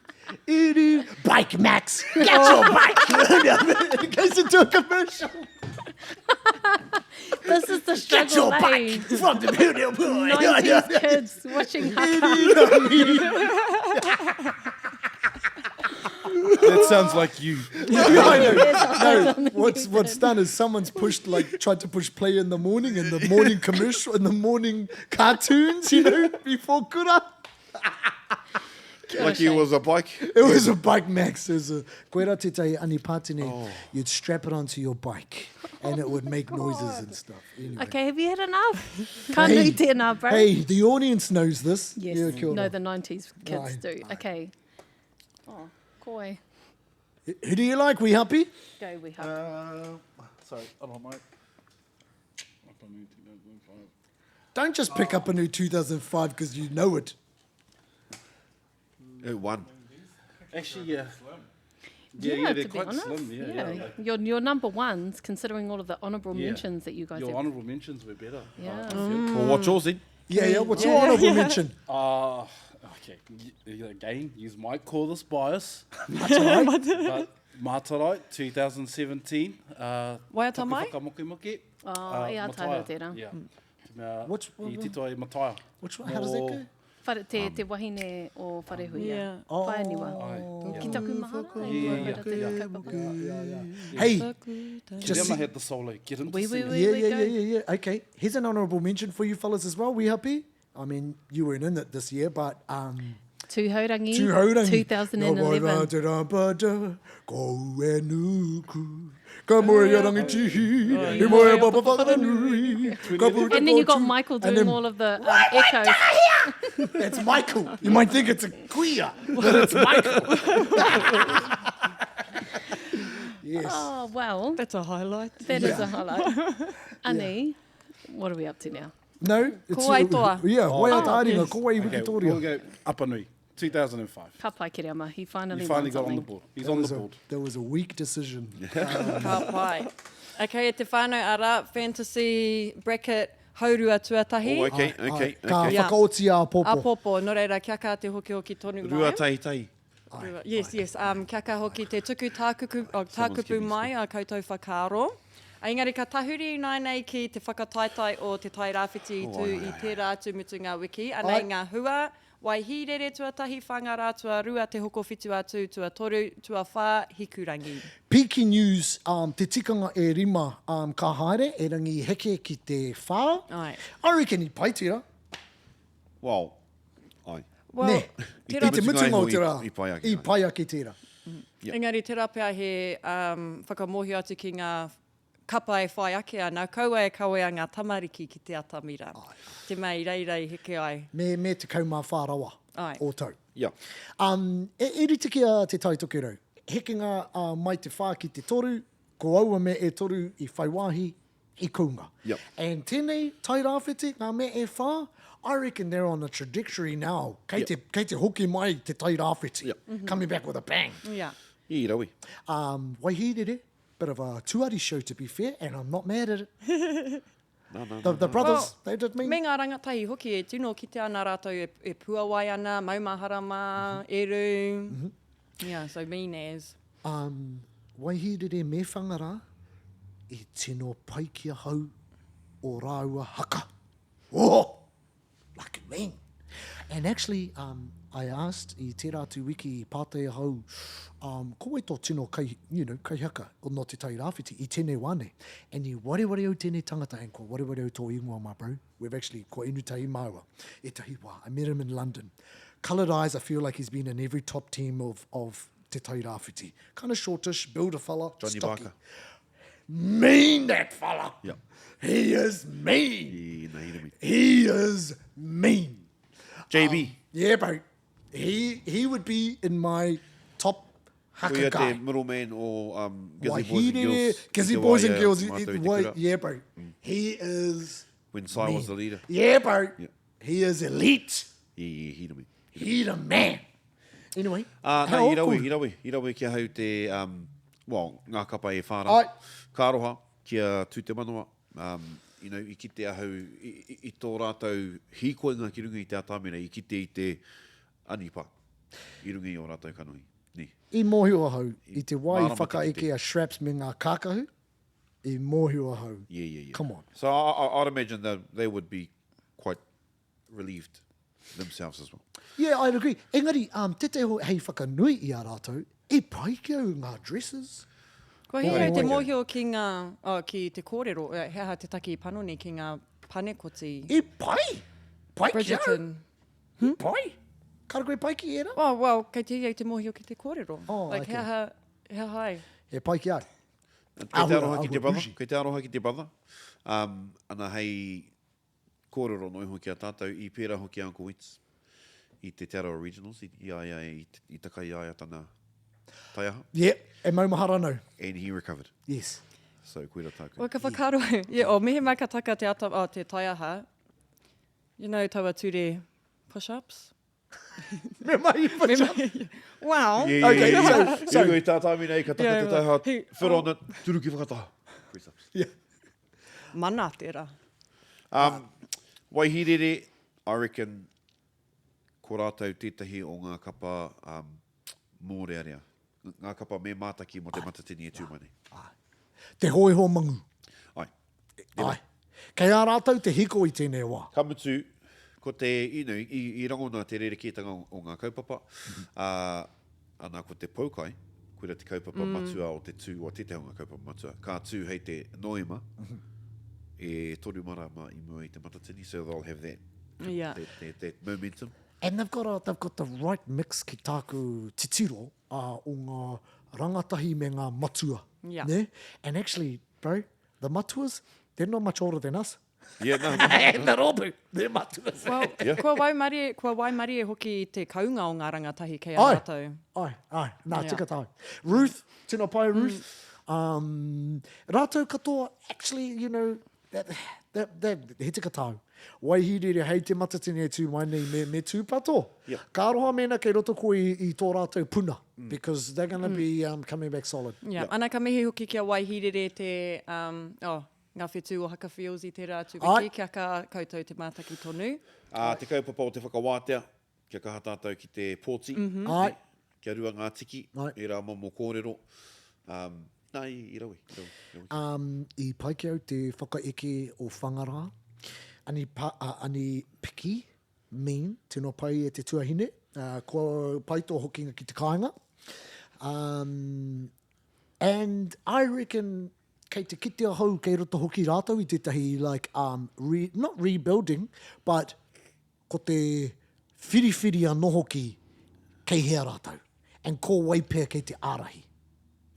Iri Bike Max, get your bike. it goes into a commercial. This is the Get your struggle, eh? bike from the beautiful boy. 90s kids watching Haka. That sounds like you. I know. No, what's done is someone's pushed like tried to push play in the morning in the morning commercial in the morning cartoons, you know, before kura. Like it was a bike. It was a bike max. It was a koera tētahi ani pātene. You'd strap it onto your bike and it would make noises and stuff. Anyway. Okay, have you had enough? Ka nui tēnā, bro. Hey, the audience knows this. Yes. Yeah, kia ora. No, the 90s kids Aye. do. Okay. Oh, koi. Who do you like? We happy? Go, we happy. Sorry, hold on, mate. Apanui 2005. Don't just pick up a new 2005 because you know it. It won. Actually, yeah. Yeah, yeah, to they're be quite honest. slim. Yeah, yeah. like- your number ones, considering all of the honourable Yeah. mentions that you guys Your have. honourable mentions were better. Yeah. I feel. Well, what's yours then? Yeah, yeah. What's your honourable mention? Okay. Again, you might call this bias. That's all right. But Mātarai, 2017. Waiata Taku mai? Whakamokemoke. Oh, e ātahu Mataia. tērā. Yeah. Te mea, Which one? I tito ai Mataia. Which one? How does that go? Whare, te, te wahine o Wharehuia. Yeah. Oh. Whaeniwa. Ai, yeah. Ki taku mahara. Yeah, e yeah, kua yeah, wera te yeah. kaupapa. Hey, just Kirema had the solo. Get him to Oui, sing oui, it. oui. yeah, we yeah, go. yeah, yeah, yeah. Okay, here's an honourable mention for you fellas as well. We happy? I mean, you weren't in it this year, but Tūhourangi, Tūhourangi. 2011. Ko e nuku, ka moe a rangitihi, i moe a papa whakanui, ka puta And then you got ko tū- Michael And doing then- all of the echoes. It's Michael. You might think it's a queer, but it's Michael. yes. Oh, well, That's a highlight. that is a highlight. Ani, what are we up to now? No, it's Ko wai toa. Yeah, wai Oh, ata ko wai Okay, Victoria. we'll go Apanui, 2005. Ka pai Kereama, he finally He finally won got on something. the board. He's That on the was a- board. That was a weak decision. Ka pai. Okay, e te whānau ara, fantasy bracket, haurua tuatahi. Oh, okay, okay, Ka okay. Yeah. whakaoti āpōpō. Āpōpō, nō reira, kia kā te hoki hoki tonu mai. Rua tahi tahi. Rua. Yes, yes. Kia kā hoki te tuku tākuku, oh, tākupu giving mai a koutou whakaaro. A engari ka tahuri ināianei ki te whakataetae o Te Tai Rāwhiti i tū i tērā atu mutunga wiki. Anei ngā hua, Waihīrere tuatahi, Whāngārā tuarua, Te Hokowhitu a Tū tuatoru, tuawhā, Hikurangi. Piki News, te tikanga e rima ka haere, e rangi heke ki te whā. Aye. I reckon i pai tērā. Well, aye. Well, Nē. tērā I te mutunga o te rā. I pai ake. I pai ake tērā. Engari tērā pea he whakamōhio atu ki ngā kapa e whai ake ana, kaua e kawea ngā tamariki ki te atamira. Te mea i reira i heke ai. Me, me 14 rawa Aye. o tau. Yeah. E, e rite ki a Te Tai Tokerau. Hekenga mai te whā ki te toru, ko aua mea e toru i whai wāhi, i kounga. Yep. And tēnei Tai Rāwhiti, ngā mea e whā, I reckon they're on a trajectory now. Kei, Yep. te, kei te hoki mai Te Tai Rāwhiti. Yep. Coming back with a bang. Yeah. I rawe. Waihīrere, bit of a tuari show to be fair, and I'm not mad at it. Nā, nā, The, nā, the nā. brothers, Well, they did mean. Me ngā rangatahi hoki e tino kitea ana rātou e, e puawai ana, maumahara mā, mm -hmm. eru. Mm -hmm. Yeah, so mean as. Um, Waihīrere me Whangarā, i tino pai ki ahau o rāua haka. Oh! Like mean. And actually, um, I asked i tērā atu wiki i pātai ahau, um, ko wai tō tino kai, you know, kaihaka nō Te Tai Rāwhiti i tēnei wā nei. And i wareware au tēnei tangata, and kua wareware au tō ingoa, my bro. We've actually, kua inu tahi māua ētahi wā. I met him in London. Coloured eyes, I feel like he's been in every top team of, of Te Tai Rāwhiti. Kind of shortish, build a fella, Johnny stocky. Barker. Mean that fella! Yeah. He is mean! I, na, he He is mean. JB. Um, yeah, bro. He, he would be in my top haka Ko ia guy. te middleman o um, Gizzy Boys and Waihirere, Girls. Gizzy I te Boys wā and i a Girls. mātou i te Wai, kura. yeah, bro. He is. When Si was the leader. Yeah, bro. Yeah. He is elite. Yeah, yeah, he the man. He the man. Anyway. Uh, how nā, i rawe, awkward. i rawe, i rawe ki ahau te, um, well, ngā kapa e whāra. Ai. Ka aroha ki a Tū Te Manawa. Um, you know, i kite ahau i, i, i tō rātou hīkoinga ki runga i te atamira, i kite i te anipa i runga i ō rātou kanohi. Nē. I mōhio ahau, i te wā i Mārama te whakaeke kite. a Shraps me ngā kākahu, i mōhio ahau. Yeah, yeah, yeah. Come on. So I, I, I'd imagine that they would be quite relieved themselves as well. Yeah, I'd agree. Engari, um, tētehi ho hei whakanui i a rātou, i pai ki au ngā dresses. Kua hia au te mōhio ki ngā, oh, ki te kōrero, he aha te take i panoni ki ngā panekoti. I pai! Pai ki au! Bridgerton. Hmm? Pai? Kāre koe pai ki ērā? Oh, well, kei te hia au te mōhio ki te kōrero. Oh, like, okay. he aha, he aha ai? E pai ki au. Kei te aroha ki te Āhua brother, bougie. kei te aroha ki te brother. Um, ana hei kōrero noa iho ki a tātou, i pērā hoki a Uncle Wits i te Te Arawa Regionals, i, i a ia, i, i taka i a ia tana taiaha. Yeah, e maumahara nau. And he recovered. Yes. So, koira tāku. Well, ka whakaaro, yeah, oh, mehemea ka taka te ata, oh, te taiaha, you know, taua ture push-ups. Me mahi push-ups. Wow. Yeah, yeah, Okay, yeah, yeah. so- so- I runga i tā tāmi nei, ka taka Yeah, te taiaha, he- fit on it, turuki whakataha. Press-ups. Yeah. Mana tērā. Um, Waihirere, I reckon, ko rātou tētahi o ngā kapa um, mōrearea. Ngā kapa me mātaki mō te Matatini e tū mai nei. Ai. Te hōiho mangu. Ai. Ai. Kei a rātou te hiko i tēnei wā. Ka mutu, ko te, you know, i, i rangona te rerekētanga o, o ngā kaupapa, ā, ana ko te poukai, koira te kaupapa mm. matua o te tū, o tētahi o ngā kaupapa matua, ka tū hei te Noema, mm -hmm. e toru marama i mua i te Matatini, so they'll have that, yeah. that, that, that momentum. And they've got, a, they've got the right mix ki tāku titiro uh, o ngā rangatahi me ngā matua. Yeah. Ne? And actually, bro, the matuas, they're not much older than us. Yeah, no, no. And the rōpū, they're matuas. Well, Yeah. kua waimarie, kua waimarie hoki te kounga o ngā rangatahi kei a Ai. rātou. Ai, ai, nā, Yeah. tika tāu. Ruth, tino pai Ruth. Um, rātou katoa, actually, you know, that, that, that, he tika tāu. Waihirere, hei te matatini e tū mai nei, me, me tūpato. Yep. Ka aroha mēnā kei roto koe i, i tō rātou puna, because they're gonna be um, coming back solid. Yeah. Ana ka mihi hoki ki a Waihirere te, um, oh, Ngā whetū o Haka Fields i tērā atu wiki, kia kaha koutou te mātaki tonu. Ā, te kaupapa o te whakawātea, kia kaha tātou ki te pōti, Āe. kia rua ngā tiki, Āe. ērā momo kōrero. Um, nā, i, i rawe, i rawe, i rawe. Um, i pai ki au te whakaeke o Whangarā, ani, pa, uh, ani piki, mean, tino pai e te tuahine, uh, kua pai tō hokinga ki te kāinga. Um, And I reckon kei te kite ahau kei roto hoki rātou i tētahi like um, re, not rebuilding, but ko te whiriwhiri anō hoki kei hea rātou. And ko wai pea kei te ārahi.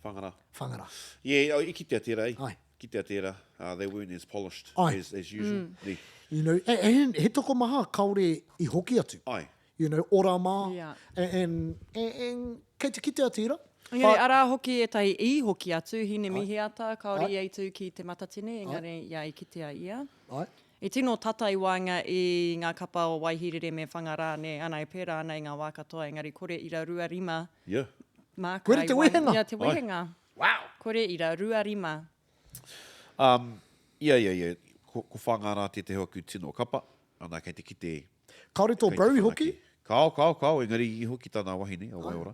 Whangara. Whangara. Yeah, oh, i kitea tērā, eh? Ai. Kitea tērā. Uh, they weren't as polished Ai. as, as usual. Mm. You know, and, and he tokomaha kāore i hoki atu. Ai. You know, ora mā, Yeah. and, and, and, and kei te kitea tērā. Engari, But- arā hoki ētahi i hoki atu, Hinemihiata, kāore ia i tū ki Te Matatini, engari ia i kitea ia. Ai. I tino tata i waenga i ngā kapa o Waihirere me Whangarā, nē, ana e pērā ana i ngā wā katoa, engari kore ira 25 Yeah. māka Koira i te waenga- wehenga. Ia, te wehenga. Wow. Kore ira 25. Um, yeah, yeah, yeah. Ko, ko Whāngārā tētehi o aku tino kapa, ana kei te kite. Kāore tō Kei te Bowie hoki? whanake. Kāo, kāo, kāo, engari i hoki tana wahine, a Waiora.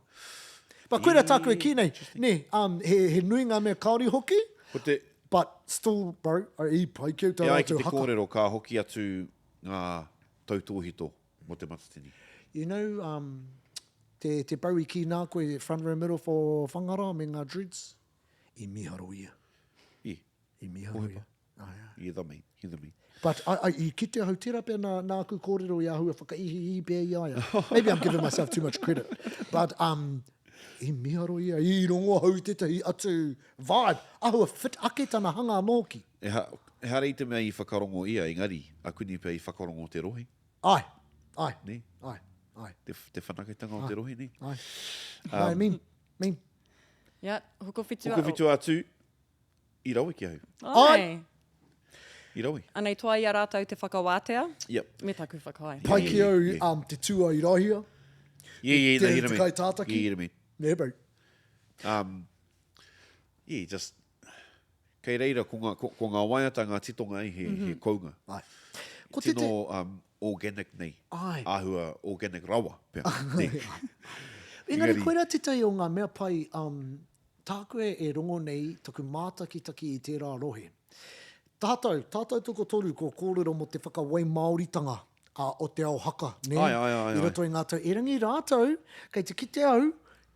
But koira tāku e kī nei, nē, um, he, he nui ngā mea kāore hoki, Ko te, but still, bro, i pai ki au tā e ai ki rātou te haka. kōrero ka hoki atu ngā tautōhito mō Te Matatini. You know, um, te, te Bowie kī nā koe, front row middle for Whangara me ngā Dreads, i miharo ia. I. I miharo ia. Ai, ai. He the man, he the man. But I, I, i kite ahau, tērā pea nā, nā aku kōrero i āhua whakaihiihi pea i a ia. Maybe I'm giving myself too much credit. But um, i miharo ia, i rongo ahau i tētahi atu vibe. Āhua fit ake tana hanga anō hoki. Eha, ehara i te mea i whakarongo ia, engari, a Kuni pea i whakarongo te rohe. Ai, ai, Nē? ai, ai. Te, te whanaketanga o te rohe, nē? Ai. Um, no, I mean, mean. Yeah, hokowhitu a... Hokowhitu a tū, i rawe ki ahau. Ai. I rawe. Anei toa i a rātou te whakawātea. Yep. Me taku whakaae. Pai ki au um, te tū a Irahia. Yeah, yeah, Te, no, te kai tātaki. Yeah, yeah, Yeah, bro. Um, yeah, just, kei reira ko ngā, ko, ko ngā waiata, ngā titonga ai, he, mm -hmm. he kounga. Ai. Ko te Tino um, organic nei. Ai. Āhua organic rawa, pea. Engari, koira tētahi o ngā mea pai, um, tāku e rongo nei, taku mātakitaki i tērā rohe. Tātou, tātou tokotoru kua kōrero mō te whakawaimāoritanga o te ao haka, nē? Ai, ai, ai, I roto i ngā tau. Erangi rātou, kei te kite au,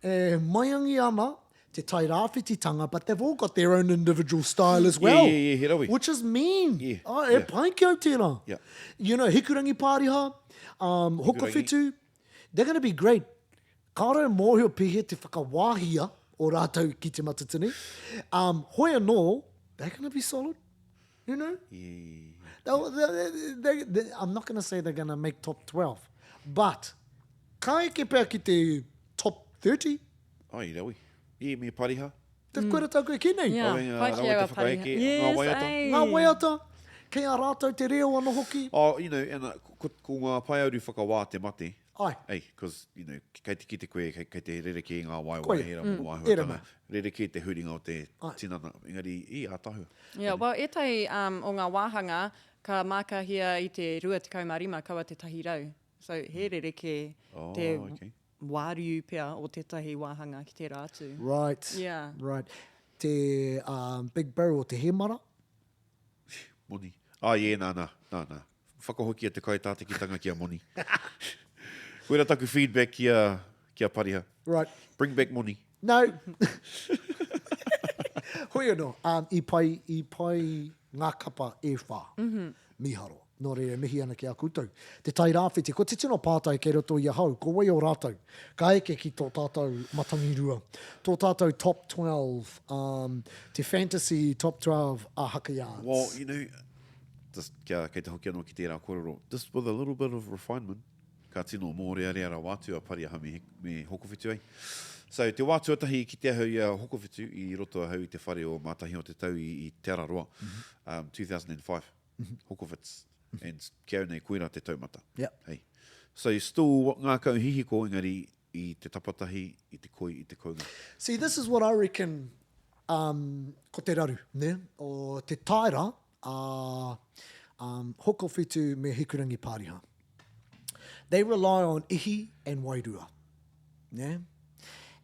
e maiangi ana te Tairāwhititanga, but they've all got their own individual style as well. Yeah, yeah, yeah, he rawe. Which is mean. Yeah, Oh, e yeah. pai ki au tērā. Yeah. You know, Hikurangi Pāriha, um, Hokowhitu, they're going to be great. Kāore e mōhio pēhea te whakawāhia o rātou ki Te Matatini. Um, hoi anō, they're going to be solid. You know? Yeah. They, they, they, I'm not going to say they're going to make top 12, but ka eke pea ki te top 30. Ai, rawe. I me Pariha. Te mm. koera tāku e kī nei. Yeah, Rawe, pai ki rawe au te a Pariha. whakaeke, Yes, ngā waiata. ei. Ngā waiata, kei a rātou te reo anō hoki. Oh, you know, and, uh, ko, ko ngā paearu whakawā te mate. Ai. Ei, cause, you know, kei te kite koe, kei, kei te rerekē ngā waewae, Koia. he rā Mm. momo Ērā āhuatanga. mea. Rerekē te huringa o te Ai. tinana, engari, i ātaahua. Yeah, well, ētahi um, o ngā wāhanga ka mākahia i te 25 kaua te 100. So, he rerekē Oh, te okay. wāriu pea o tētahi wāhanga ki tērā atu. Right. Yeah. Right. Te um, Big Barrel o te hēmara. Moni. Ah, yeah, nā, nā, nā, nā. Whakahokia te kaitātakitanga ki a Moni. Koira taku feedback ki a, ki a Pariha. Right. Bring back Moni. No. Hoi anō, um, i pai, i pai ngā kapa e whā. Mm -hmm. Miharo. Nō reira, mihi ana ki a koutou. Te Tairāwhiti, ko te tino pātai kei roto i ahau, ko wai o rātou? Ka eke ki tō tātou matangirua, tō tātou top 12, um, te fantasy top 12 a Haka Yarns. Well, you know, just kia, kei te hoki anō ki tērā kōrero, just with a little bit of refinement, ka tino mōrearea rawa atu a Pariaha me, me Hokowhitu ai. So, te wā tuatahi i kite ahau i a Hokowhitu, i roto ahau i te whare o Mātahi o te Tau i, i Te Araroa, mm -hmm. um, 2005, mm -hmm. Hokowhits, mm -hmm. and ki au nei, koira te taumata. Yeah. Hey. So, still ngākau hihiko, engari i te tapatahi, i te koi, i te kounga. See, this is what I reckon um, ko te raru, ne? O te taera a um, Hokowhitu me Hikurangi Pāriha. They rely on ihi and wairua. Yeah?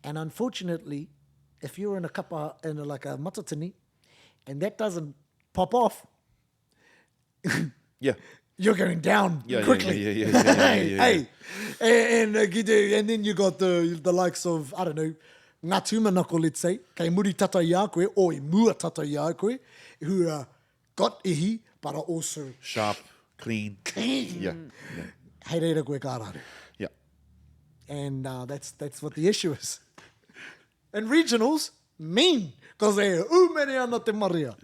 And unfortunately, if you're in a kapa, in a, like a matatini, and that doesn't pop off, yeah. you're going down yeah, quickly. Yeah, yeah, yeah, yeah, yeah, yeah, yeah, hey, and, and, uh, and then you got the, the likes of, I don't know, ngā tūmanako, let's say, kei muri tata i a koe, o i mua tata i a koe, who are got ihi, but are also... Sharp, clean. Clean! Yeah. yeah. Hei reira koe ka raru. Yeah. And uh, that's, that's what the issue is. And regionals, mean, because e umere ana te marea.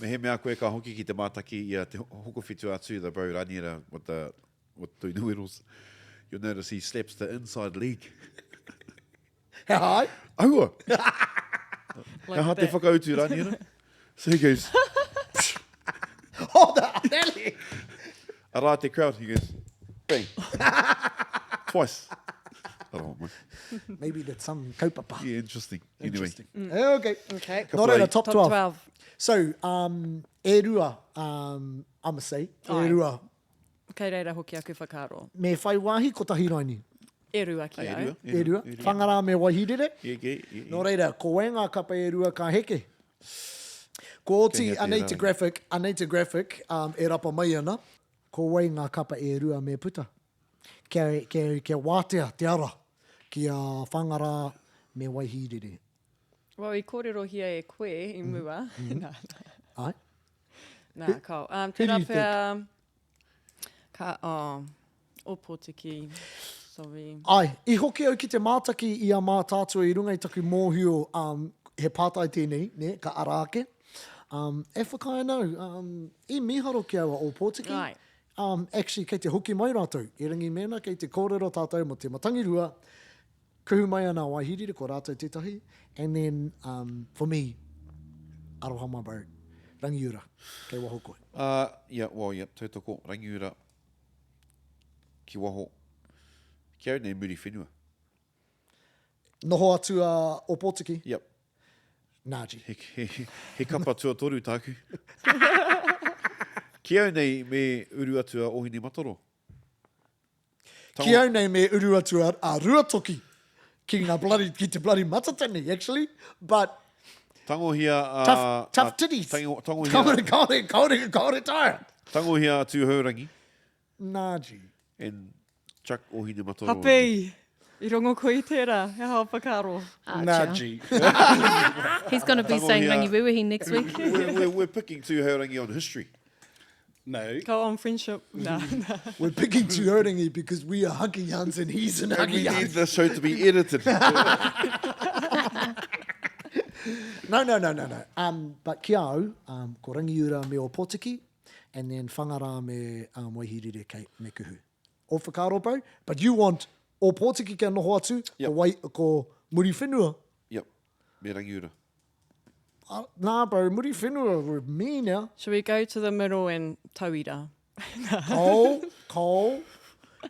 Mehemea koe ka hoki ki te mātaki i a Te Hokowhitu a Tū, the Bro Raniera with the, with the noodles, you'll notice he slaps the inside leg. He aha ai? Aua! Like He aha te that. whakautu, Raniera? So he goes, Oh, the that leg! Arā te crowd, he goes, bang. Twice. Arā, man. Maybe that's some kaupapa. Yeah, interesting. Anyway. Interesting. Okay. Okay. Nō reira, top Top 12. 12. So, um, e E rua, um, I'ma say, e Ai. rua. Kei reira hoki aku whakaaro. Me whai wāhi kotahi raini. E rua ki E au. rua, E rua. Whangarā me Waihirere. Yeah, yeah, yeah, yeah. Nō reira, ko wai ngā kapa e rua ka heke? Ko oti, Kei hea anei tērā te rangi? graphic, anei te graphic um, e rapa mai ana. Ko wai ngā kapa e rua me puta? Kia, kia, kia wātea te ara ki a Whangarā me Waihirere. Well, i kōrerohia e koe i mua. Nā, nā. Ai? Nā, kao. Um, Who do tērā you think? pea, ka, oh, Ōpōtiki, sorry. Ai, i hoki au ki te mātaki i a Mātaatua i runga i taku mōhio, um, he pātai tēnei, nē, ka ara ake. Um, e whakaae ana au, um, i mīharo ki au a Ōpōtiki. Ai. Um, actually, kei te hoki mai rātou. Erangi mēnā kei te kōrero tātou mō te Matangirua, Kuhu mai ana a Waihirere, ko rātou tētahi, and then um, for me, aroha my bro, Rangiura, kei waho koe. Uh, yeah, well, yeah, tautoko, Rangiura, ki waho, ki au nei Muriwhenua. Noho atu a Opotiki? Yep. Nā, G. He, he, he kapa tuatoru tāku. ki au nei me uru atu a Ohinematoro. Ki au nei me uru atu a, a Ruatoki ki nga bloody, ki te bloody Matatini, actually, but Tangohia a... Tough, tough titties. Tango, tangohia... Kaore, kaore, kaore, kaore taea. Tangohia a Tūhourangi. Nā, G. And chuck Ohinematoro. Hapi! I rongo koe i tērā, he aha o whakaaro? Nā, Archer. G. He's going to be saying Tangohia- Rangiwewehi next week. we're, we're, we're picking Tūhourangi on history. No. Go on friendship. Nah, nah. We're picking Tūhourangi because we are Haka Yarns and he's an And Haka we need Yarns. the show to be edited. No, no, no, no, no. Um, but ki au, um, ko Rangiura me Opotiki, and then Whangarā me um, Waihirere kei me Kuhu. O whakaaro, bro, but you want Opotiki kia noho atu, Yep. ko, wai, ko Muriwhenua. Yep. Me Rangiura. Uh, nah, bro, Muriwhenua were me now. Should we go to the middle and tauira? Cole, Cole.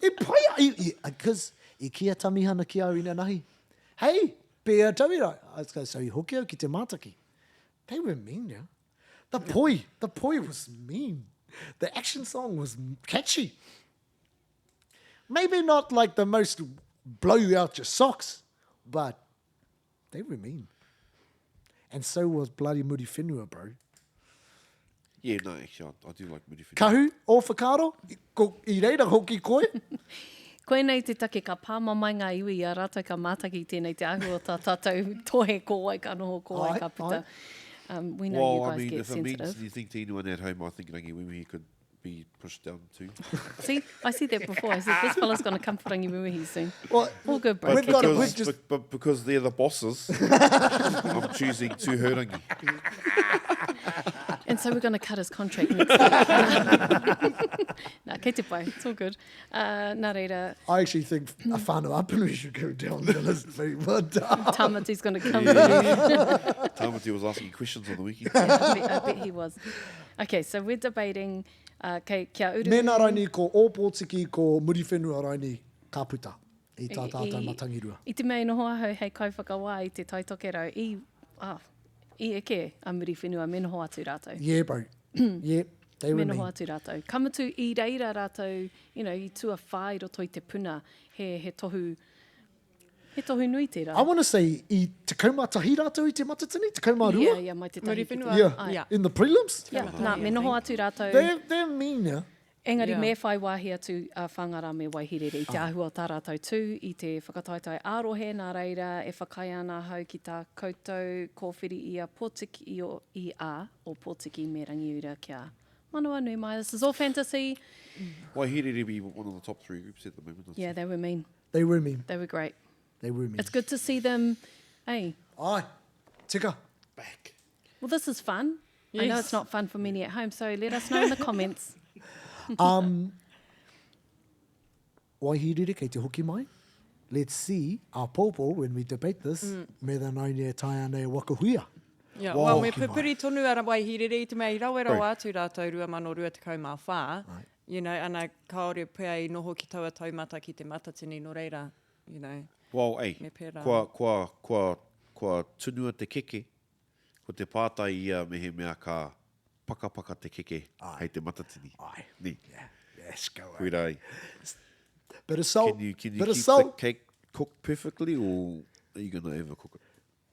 E pai, i, i, cause i ki a Tamihana ki au inanahi. Hey, be a tauira. I was going, so i hoki au ki te mātaki. They were mean now. The poi, the poi was mean. The action song was catchy. Maybe not like the most blow you out your socks, but they were mean. And so was bloody Muriwhenua, bro. Yeah, no, actually, I, I do like Muriwhenua. Kahu, o whakaaro, ko, i reira hoki koe. Koinei te take ka pā mamae ngā iwi i a rātou ka mātaki i tēnei te āhua o tā tātou tohe ko wai ka noho, ko wai ka puta. Um, we know well, you guys I mean, get if it means sensitive. anything to anyone at home, I think Rangiwewehi could be pushed down too. See, I said that before. I said, this fella's going to come for Rangiwewehi soon. Well, All good, bro. We've got it. Because, We've just- but, but because they're the bosses, I'm choosing Tūhourangi. And so we're going to cut his contract next week. Nā, kei te pai. It's all good. Uh, nā reira, I actually think a whānau Apanui should go down the list, mate. But, Tamati's going to come. Yeah. Tamati was asking questions on the weekend. Yeah, I, bet, I bet he was. Okay, so we're debating uh, kei, kia uru. Mēnā raini ko Ōpōtiki, ko Muriwhenua raini ka puta i tā tātou matangirua. I te mea i noho ahau hei kaiwhakawā i te Tai Tokerau, i, ah, i eke a Muriwhenua me noho atu rātou. Yeah, bro. Yeah, they Me were noho mean. atu rātou. Ka mutu i reira rātou, you know, i tuawhā i roto i te puna, he, he tohu, he tohu nui tērā. I want to say i 11 rātou i te Matatini, 12? Yeah, yeah, mai te tahi ki te- Muriwhenua. Yeah. Ai. Yeah. In the prelims? Yeah, nā, me noho atu rātou. They're, they're mean, yeah. Engari Yeah. me whai wāhi atu a Whāngārā me Waihirere i te āhua o tā rātou tū, i te whakataetae ā-rohe, nā reira e whakaae ana ahau ki tā koutou kōwhiri i a Pōtiki, i o, i a Ōpōtiki me Rangiura kia manawanui mai. This is all fantasy. Waihirere be one of the top three groups at the moment. I'd Yeah, say. they were mean. They were mean. They were great. They were mean. It's good to see them, hey. Ai, tika. Back. Well, this is fun. I know Yes. it's not fun for many at home, so let us know in the comments. Um, Waihirere kei te hoki mai. Let's see āpōpō when we debate this, mm. me the naine e tae ana e waka huia. Yeah, Wow. well, me Hoki mai. pupuri tonu ara Waihirere i te mea i rawe rawa Right. atu rātou 2024, you know, ana kāore pea i noho ki taua taumata ki te Matatini, nō reira, you know. Well, ei, Me pērā. kua, kua, kua, kua tunua te keke, ko te pātai ia mehemea ka Pakapaka te keke hei te matatini. Ai. Ni. Yeah. Yes, go away. Koira ai. Bit of salt. Can you, can you Bit of keep salt. the cake cooked perfectly or are you going to overcook it?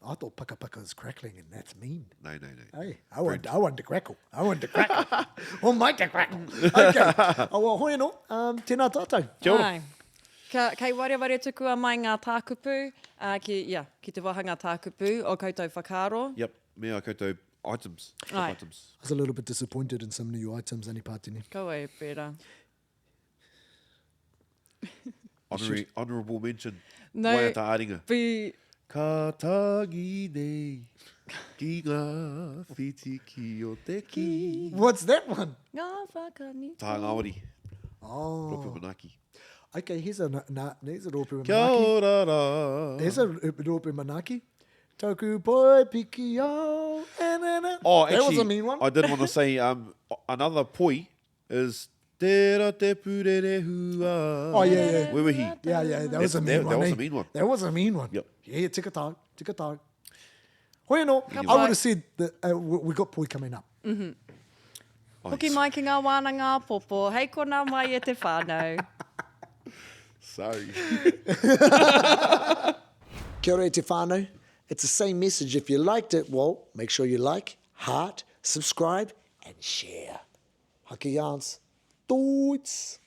I thought paka paka is crackling and that's mean. No, no, no. Hey, I want, I want to crackle. I want to crackle. oh, my to crackle. Okay. Oh, well, hoi anō. Um, tēnā tātou. Kia ora. Ai. Ka, kei wareware tukua mai ngā tākupu, uh, ki, yeah, ki te wāhanga tākupu o koutou whakaaro. Yep, me a koutou items. Top Ai. items. I was a little bit disappointed in some new items, Annie Pātini. Kaua e pērā. Honorary, honorable mention. No. Waiata āringa. Be, Ka tangi nei ki ngā whiti ki o te ki. What's that one? ngā whakani. Tā ngāwari. Oh. Rōpū Manaaki. Okay, here's a, na, here's a rōpū Kia manaaki. ora rā. There's a rōpū manaaki. Toku poi piki au. eh, na, na. Oh, that was actually, a mean one. I did want to say um, another poi is Tērā te pūrerehua. Oh, yeah, yeah. Wewehi. Yeah, yeah, that was a mean That- one. that was eh? a mean one. That was a mean one. Yep. Yeah, tika tau, tika tau. Hoi anō, I pai. would have said that uh, we we got poi coming up. Hoki mai ki ngā wānanga āpōpō, hei konā mai e te whānau. Sorry. Kia ora e te whānau. It's the same message. If you liked it, well, make sure you like, heart, subscribe, and share. Haka yarns. Toots.